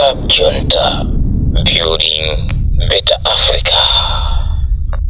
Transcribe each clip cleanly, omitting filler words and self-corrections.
Club Junta, building better Africa.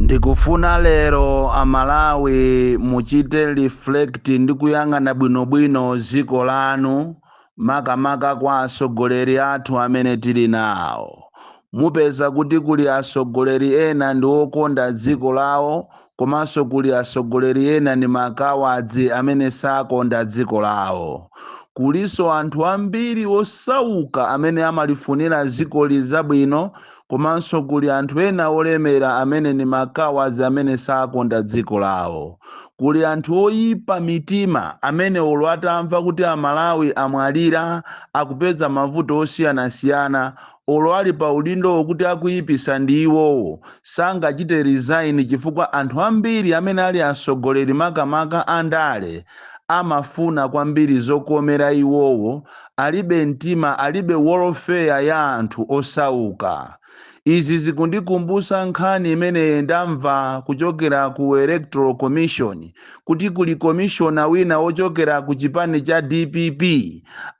Ndikufuna lero Amalawi muchite reflect ndi kuyang'ana bwinobwino dziko lanu, makamaka kwa atsogoleri athu amene tili nawo. Mupeza kuti kuli atsogoleri ena ndi okonda dziko lawo, komanso kuli atsogoleri ena ndi makawadzi amene sakonda dziko lawo. Kulinso anthu ambiri osauka amene amalifunira dzikoli zabwino, komanso kuli anthu ena olemera amene ndi makawadzi amene sakonda dziko lawo. Kuli anthu oyipa mitima amene olo atamva kuti Amalawi amwalira, akupeza mavuto osiyanasiyana, olo ali pa udindo wokuti akuyipisa ndi iwowo, sangachite resign, chifukwa anthu ambiri amene ali atsogoleri, makamaka andale, amafuna kwambiri zokomera iwowo. Alibe mtima, alibe welfare ya anthu osauka. Izi zikundikumbusa nkhani imene ndamva kuchokera ku Electoral Commission, kuti kuli commissioner wina wochokera ku chipani cha DPP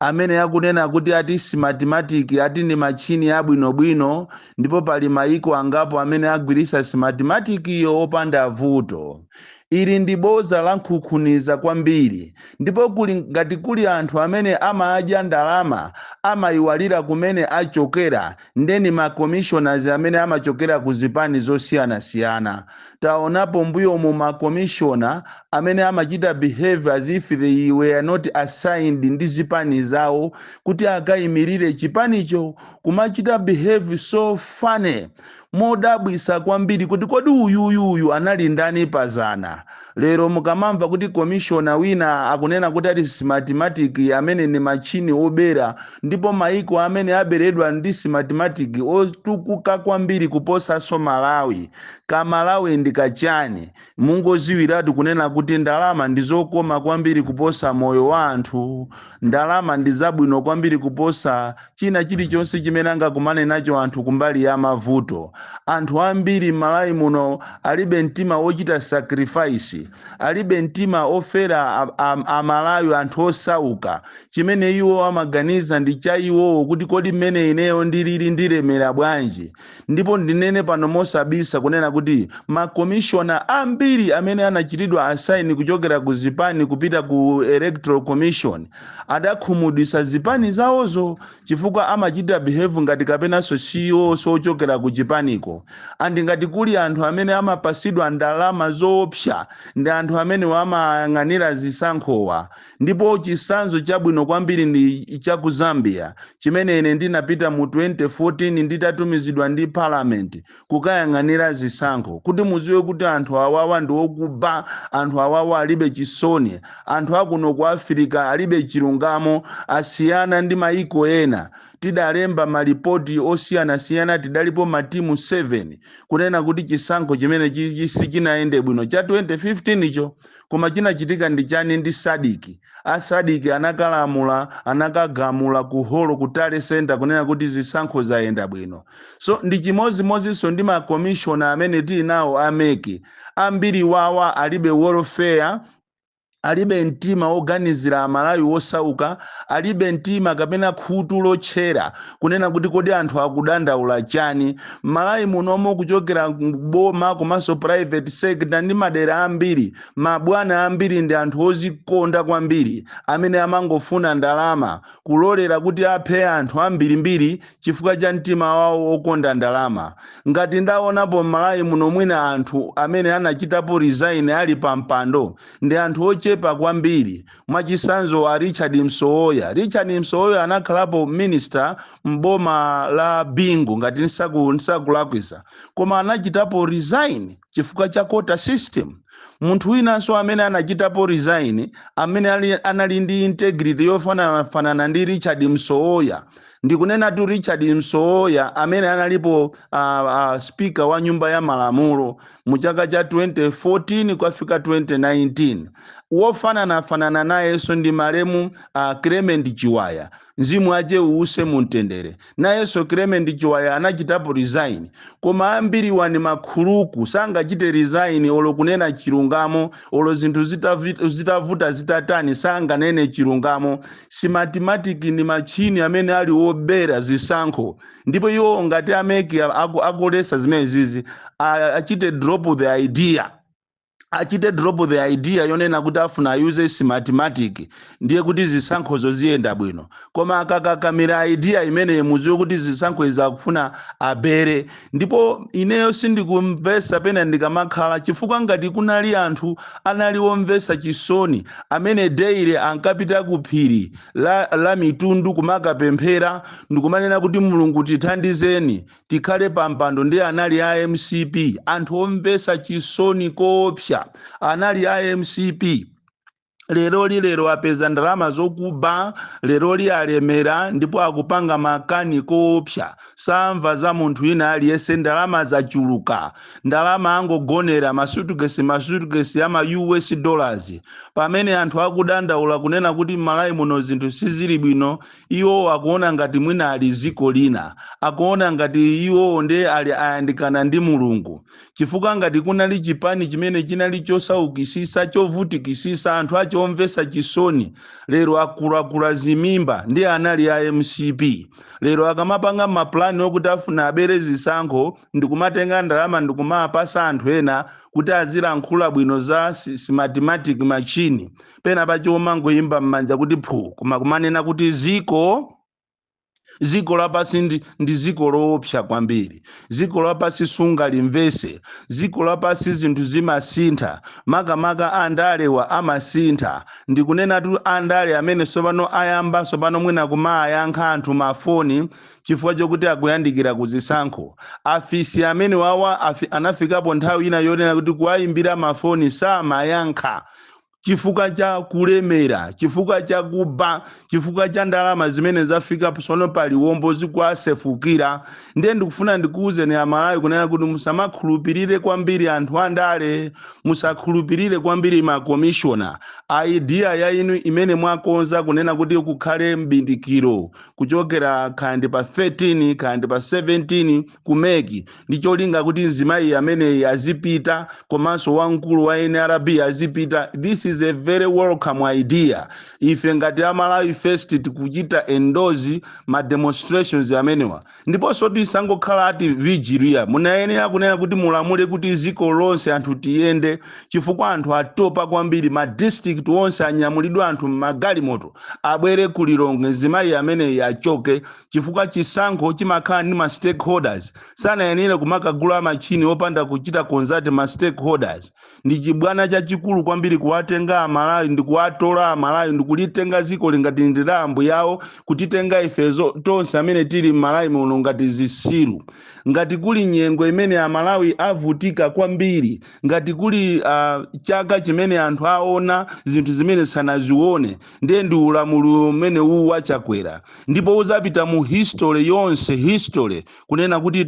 amene akunena kuti ati Smartmatic ati ndi machini abwinobwino, ndipo pali maiko angapo amene agwirisa Smartmatic iyo opanda vuto. Ili ndi boza la nkhunkhuniza kwambiri. Ndipo kuli ngati kuli anthu amene amadya ndalama, amayiwalira kumene achokera, ndeni ma commissioners amene amachokera ku zipani zosiyanasiyana. Taonapo mbuyomu ma commissioner amene amachita behave as if they were not assigned ndi zipani zawo kuti akayimirire chipanicho, kumachita behave so funny, modabwisa kwambiri, kuti kodi uyuyuyu anali ndani pazana? Lero mukamamva kuti commissioner wina akunena kuti ati Smartmatic amene ni machini obera, ndipo maiko amene aberedwa ndi Smartmatic otukuka kwambiri kuposanso Malawi, kamalawi ndi kachani? Mungoziwiratu kunena kuti ndalama ndi zokoma kwambiri kuposa moyo wa anthu. Ndalama ndi zabwino kwambiri kuposa china chilichonse chimene angakumane nacho anthu kumbali ya mavuto. Anthu ambiri m'Malawi muno alibe mtima wochita sacrifice, alibe mtima ofera Amalawi, anthu osauka. Chimene iwo amaganiza ndi cha iwowo, kuti kodi mmene ineyo ndilili ndilemera bwanji? Ndipo ndinene pano mosabisa kunena kuti makomishona ambiri amene anachitidwa assign kuchokera ku zipani kupita ku Electoral Commission adakhumudwisa zipani zawozo, chifukwa amachita behave ngati kapenanso CEO sochokera ku chipaniko. And ngati kuli anthu amene amapasidwa ndalama zoopsa, ndi anthu amene amayang'anira zisankhowa. Ndipo chisanzo chabwino kwambiri ndi cha ku Zambia, chimene ine ndinapita mu 2014 nditatumizidwa ndi parliament kukayang'anira zisankho, kuti muziwe kuti anthu awawa ndi okuba, anthu awawa alibe chisoni, anthu akuno ku Afirika alibe chilungamo, asiyana ndi maiko ena. Tidalemba malipoti osiyanasiyana, tidalipo matimu 7, kunena kuti chisankho chimene sichinayende bwino cha 2015 icho. Koma chinachitika ndi chani? Ndi SADC. A SADC anakalamula, anakagamula ku holo ku tally center kunena kuti zisankho zayenda bwino. So ndi chimozimozinso ndi makomishona amene tili nawo a MEC. Ambiri wawa alibe welfare, alibe mtima woganizira Amalawi wosauka, alibe mtima kapena khutu lotchera kunena kuti kodi anthu akudandaula chani Malawi munomo. Kuchokera boma komanso private sector ndi madera ambiri, mabwana ambiri ndi anthu ozikonda kwambiri amene amangofuna ndalama, kulolera kuti aphe anthu ambirimbiri chifukwa cha mtima wawo okonda ndalama. Ngati ndaonapo m'Malawi muno mwina anthu amene anachitapo resign ali pa mpando, ndi anthu ochepa kwambiri. Mwachisanzo, a Richard Msowoya. Richard Msowoya anakhalapo minister mboma la Bingu, ngati nsakulakwisa, koma anachitapo resign chifukwa cha quota system. Munthu winanso amene anachitapo resign, amene anali ndi integrity yofananafanana ndi Richard Msowoya, ndikunena tu Richard Msowoya amene analipo speaker wa nyumba ya malamulo mu chaka cha 2014 kwafika 2019. Wofananafanana nayenso ndi malemu Clement Chiwaya, mzimu ache uwuse mumtendere. Nayenso Clement Chiwaya anachitapo resign, koma ambiriwa ni makhuluku, sangachite resign olo kunena chilungamo. Olo zinthu zitavuta zitatani, sanganene chilungamo. Smartmatic ndi machini amene ali wobera zisankho, ndipo iwo ngati a MEC akulesa zimene zizi, achite drop the idea, achite drop the idea yonena kuti afuna ayuze Smartmatic, ndiye kuti zisankhozo ziyenda bwino. Koma akakakamira idea imeneyi, muziwe kuti zisankho izi akufuna abere. Ndipo ineyo sindikumvesa pena ndikamakhala, chifukwa ngati kunali anthu anali omvesa chisoni amene daily ankapita ku phiri la Mitundu kumakapemphera ndikumanena kuti, "Mulungu, tithandizeni tikhale pampando," ndi anali a MCP. Anthu omvesa chisoni koopsa anali a MCP. Leroli, lero apeza ndalama zokuba, leroli alemera ndipo akupanga makani koopsa. Samva za munthu wina aliyense. Ndalama zachuluka, ndalama angogonera masutukesi, masutukesi ama US dollars. Pamene anthu akudandaula kunena kuti m'Malawi muno zinthu sizili bwino, iwo akuona ngati mwina ali ziko lina, akuona ngati iwo ndi ali ayandikana ndi Mulungu. Chifukwa ngati kunali chipani chimene chinali chosaukisisa, chovutikisisa, anthu acho omvesa chisoni, lero akuluakulu zimimba, ndi anali a MCP. Lero akamapanga mapulani okuti afuna abere zisankho, ndikumatenga ndalama ndikumapasa anthu ena kuti azilankhula bwino za Smartmatic machine, pena pache omangoyimba m'manja kuti phu, koma kumanena kuti ziko lapasi ndi ziko loopsa kwambiri. Ziko lapasi sungalimvese. Ziko lapasi zinthu zimasintha, makamaka andalewa amasintha. Ndikunenatu andale amene sopano ayamba sopano mwina kumayankha anthu mafoni chifukwa chokuti akuyandikira kuzisankho. Afisi amene wawa anafikapo nthawi ina yonena kuti kuwayimbira mafoni samayankha chifukwa cha kulemera, chifukwa cha kuba, chifukwa cha ndalama zimene zafika psono paliwombo zikuasefukira. Ndiye ndikufuna ndikuwuzeni Amalawi kunena kuti musamakhulupirire kwambiri anthu andale, musakhulupirire kwambiri makomishona. Idea ya inu imene mwakonza kunena kuti kukhale mbindikiro kuchokera khandi pa 13 khandi pa 17 ku MEC, ndi cholinga kuti mzimayi ameneyi azipita komanso wamkulu wa NRB azipita, this is a very welcome idea. Ife ngati Amalawi First tikuchita endorse ma demonstrations amenewa. Ndiponso tisangokhala ati vigil, munayenera kunena kuti mulamule kuti ziko lonse anthu tiyende, chifukwa anthu atopa kwambiri. Ma district onse anyamulidwe anthu m'magalimoto abwere ku Lilongwe, mzimayi ameneyi achoke, chifukwa chisankho chimakhala ndi ma stakeholders. Sanayenere kumakagula machini opanda kuchita consult ma stakeholders. Ndi chibwana chachikulu kwambiri kuwatenga Amalawi ndi kuwatola Amalawi ndi kulitenga ziko lingati ndi la ambuyawo, kutitenga ifezo tonse amene tili m'Malawi muno ngati zisilu. Ngati kuli nyengo imene Amalawi avutika kwambiri, ngati kuli chaka chimene anthu aona zinthu zimene sanazione, ndiye ndi ulamuliro umene uwu waChakwera. Ndipo uzapita mu history yonse, history kunena kuti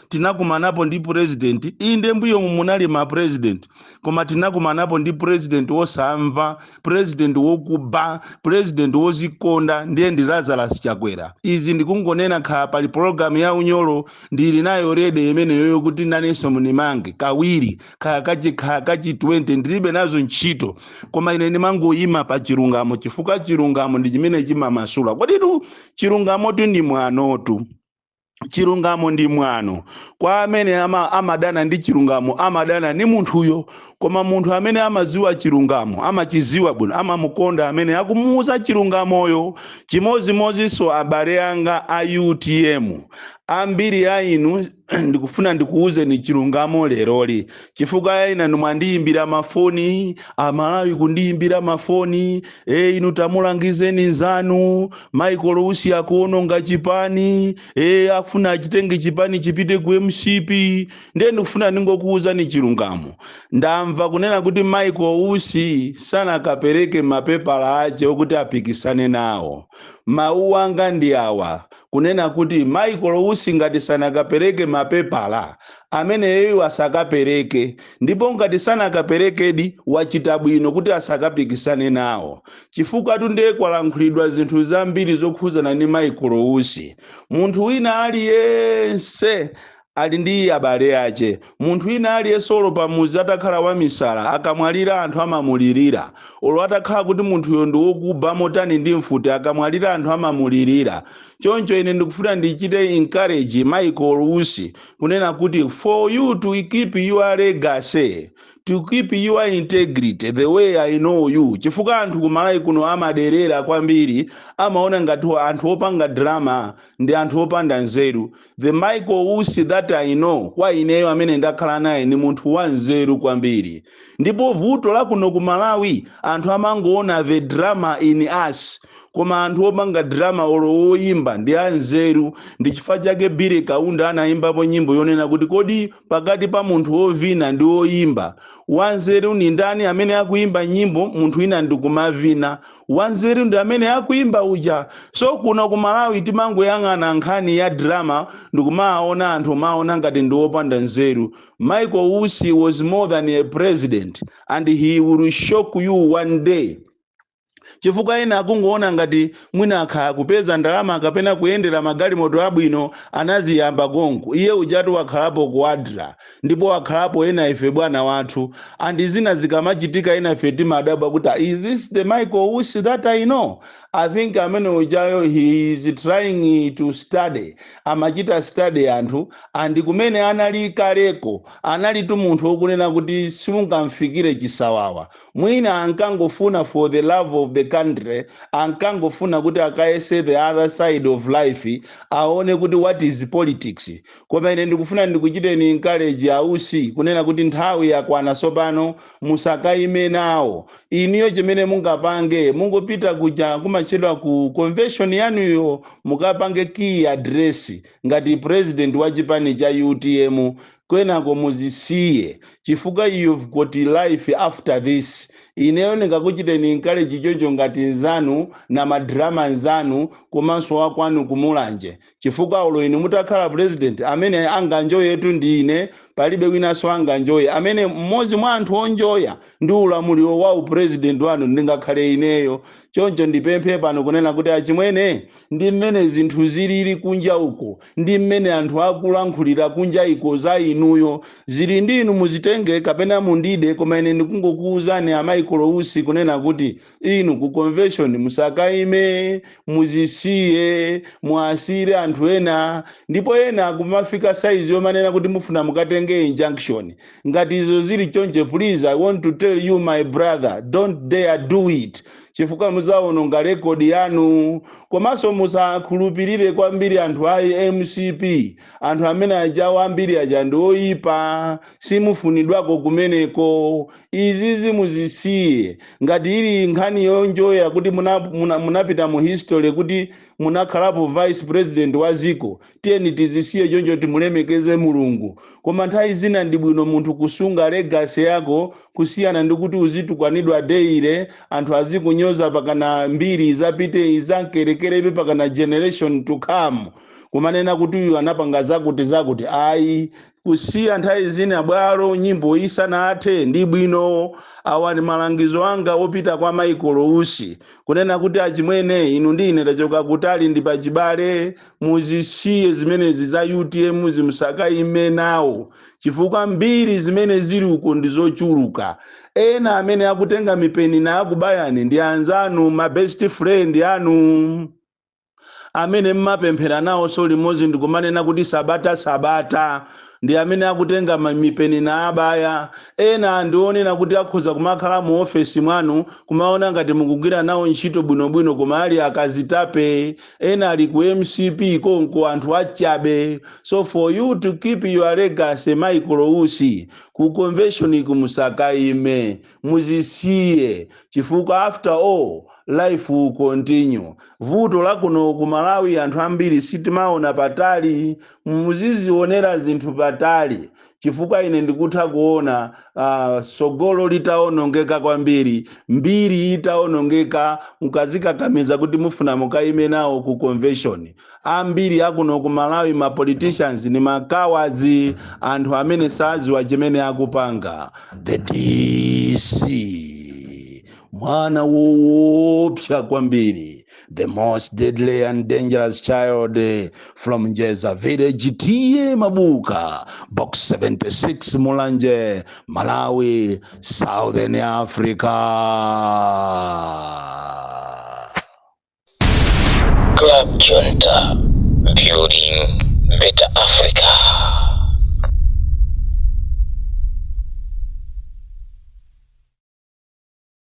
tinakumanapo ndi president. Inde, mbuyo munali ma president, koma tinakumanapo ndi president wosamva, president wokuba, president wozikonda, ndiye ndi Lazarus Chakwera. Izi ndikungonena, khala pali pologalamu ya unyolo ndili nayo ready imeneyoyo kuti nanenso munimange kawiri, kaya kachi 20, ndilibe nazo ntchito. Koma ine ndimangoyima pa chilungamo, chifukwa chilungamo ndi chimene chimamasula. Koditu chilungamotu ndi mwanotu, chilungamo ndi mwano. Kwa amene amadana ndi chilungamo, amadana ndi munthuyo. Koma munthu amene amadziwa chilungamo, amachiziwa bwino, amamukonda amene akumuuza chilungamoyo. Chimozimozinso abale anga a UTM, ambiri a inu ndikufuna ndikuwuzeni chilungamo leroli, chifukwa ina mwandiyimbira mafoni, Amalawi kundiyimbira mafoni, "E, inu tamulangizeni nzanu Michael Usi, akuononga chipani, akufuna achitenge chipani chipite ku MCP." Ndiye ndikufuna ndingokuwuzani chilungamo. Ndamva kunena kuti Michael Usi sanakapereke mapepala ache okuti apikisane nawo. Mawu anga ndi awa. Kunena kuti Michael Usi ngati sanakapereke mapepala ameneyo, asakapereke. Ndipo ngati sanakaperekedi, wachita bwino kuti asakapikisane nawo, chifukwa tunde kwalankhulidwa zinthu zambiri zokhuzana ndi Michael Usi. Munthu wina aliyense ali ndi abale ache. Munthu wina aliyense, olo pamuzi atakhala wamisala, akamwalira anthu amamulirira. Olo atakhala kuti munthuyo ndi wokuba motani ndi mfuti, akamwalira anthu amamulirira. Choncho ine ndikufuna ndichite encourage Michael Usi kunena kuti for you to keep your legacy, to keep your integrity the way I know you, chifukwa anthu kuMalawi kuno amaderera kwambiri, amaona ngati anthu opanga drama ndi anthu opanda nzeru. The Michael Usi that I know, kwa ineyo amene ndakhala naye, ni munthu wa nzeru kwambiri. Ndipo vuto la kuno ku Malawi, anthu amangoona the drama in us, koma anthu opanga drama olo woyimba ndi anzeru. Ndi chifukwa chake Billy Kaunda anayimbapo nyimbo yonena kuti, "Kodi pakati pa munthu wovina ndi woyimba, wanzeru ni ndani?" Amene akuyimba nyimbo, munthu wina ndikumavina, wanzeru ndi amene akuyimba uja. So kuno ku Malawi timangoyang'ana nkhani ya drama ndikumaona anthu, maona ngati ndi wopanda nzeru. Michael Usi was more than a president and he will shock you one day, chifukwa ena akungoona ngati mwina akhala kupeza ndalama kapena kuyendera magalimoto abwino anaziyamba konko. Iye ujatu wakhalapo ku ADRA, ndipo wakhalapo ena ife bwana wathu, and zina zikamachitika ena ife timadabwa kuti, "Is this the Michael Usi that I know?" I think amene ujayo, he is trying to study, amachita study anthu. And kumene anali kaleko, analitu munthu wokunena kuti simungamfikire chisawawa. Mwina ankangofuna for the love of the country, ankangofuna kuti akayese the other side of life, aone kuti what is politics. Koma ine ndikufuna ndikuchiteni encourage aUsi kunena kuti nthawi yakwana tsopano, musakaime nawo. Iniyo chimene mungapange, mungopita kuja kumatchedwa ku convention yanuyo, mukapange key address ngati president wa chipani cha UTM, kwenako muzisiye, chifukwa you've got life after this. Ineyo ndingakuchiteni encourage choncho ngati nzanu na madrama nzanu komanso wakwanu kuMulanje, chifukwa ulo inu mutakhala president, amene anganjoyetu ndi ine, palibe winanso anganjoye. Amene mmodzi mwa anthu onjoya ndi ulamuliro wa upresident wanu ndingakhale ineyo. Choncho ndipemphe pano kunena kuti achimwene, ndi mmene zinthu zilili kunja uko, ndi mmene anthu akulankhulira kunja iko za inuyo, zili ndi inu, muzitenge kapena mundide. Koma ine ndikungokuwuzani a Michael Usi kunena kuti inu ku convention musakaime, muzisiye, mwasire anthu ena. Ndipo ena akumafika saizi yomanena kuti mufuna mukatenge injunction. Ngati izo zili chonche, please, I want to tell you, my brother, don't dare do it, chifukwa muzawononga record yanu. Komanso musakhulupirire kwambiri anthu a MCP. Anthu amene ajawo ambiri aja ndi oyipa, simufunidwako kumeneko. Izizi muzisiye. Ngati ili nkhani yonjoya kuti munapita mu history kuti munakhalapo vice president wa ziko, tiyeni tizisiye choncho, timulemekeze Mulungu. Koma nthawi zina ndi bwino munthu kusunga legacy yako, kusiyana ndi kuti uzitukwanidwa daily, anthu azikunyoza pakana mbiri izapite, izankerekerebe pakana generation to come, kumanena kuti uyu anapanga zakuti zakuti. Ayi, kusiya nthawi zina bwalo nyimbo isanathe ndi bwino. Awa ndi malangizo anga opita kwa Michael Usi kunena kuti achimwene, inu ndi ine tachoka kutali, ndi pachibale, muzisiye zimenezi za UTM, zimusakaime nawo, chifukwa mbiri zimene zili uko ndi zochuluka. Ena amene akutenga mipeni na akubayani ndi anzanu, ma best friend anu amene mmapemphera nawo so limodzi ndikumanena kuti sabata sabata, ndi amene akutenga mipeni na abaya. Ena ndionena kuti akhoza kumakhala mu ofesi mwanu, kumaona ngati mukugwira nawo ntchito bwinobwino, koma ali akazitape. Ena ali ku MCP konko, anthu achabe. So for you to keep your legacy, Michael Usi, ku convention kumusakaime, muzisiye, chifukwa after all Life will continue. Vuto lakuno ku Malawi, anthu ambiri sitimaona patali. Muzizionera zinthu patali, chifukwa ine ndikutha kuona sogolo litaonongeka kwambiri, mbiri itaonongeka, mukazikakamiza kuti mufuna mukayime nawo ku convention. Ambiri akuno ku Malawi, ma politicians ni ma cowards, anthu amene sadziwa chimene akupanga. The DC, mwana woopsa kwambiri, the most deadly and dangerous child from Njeza Village, T/A Mabuka, Box 76, Mulanje, Malawi, Southern Africa. Club Junta, building better Africa.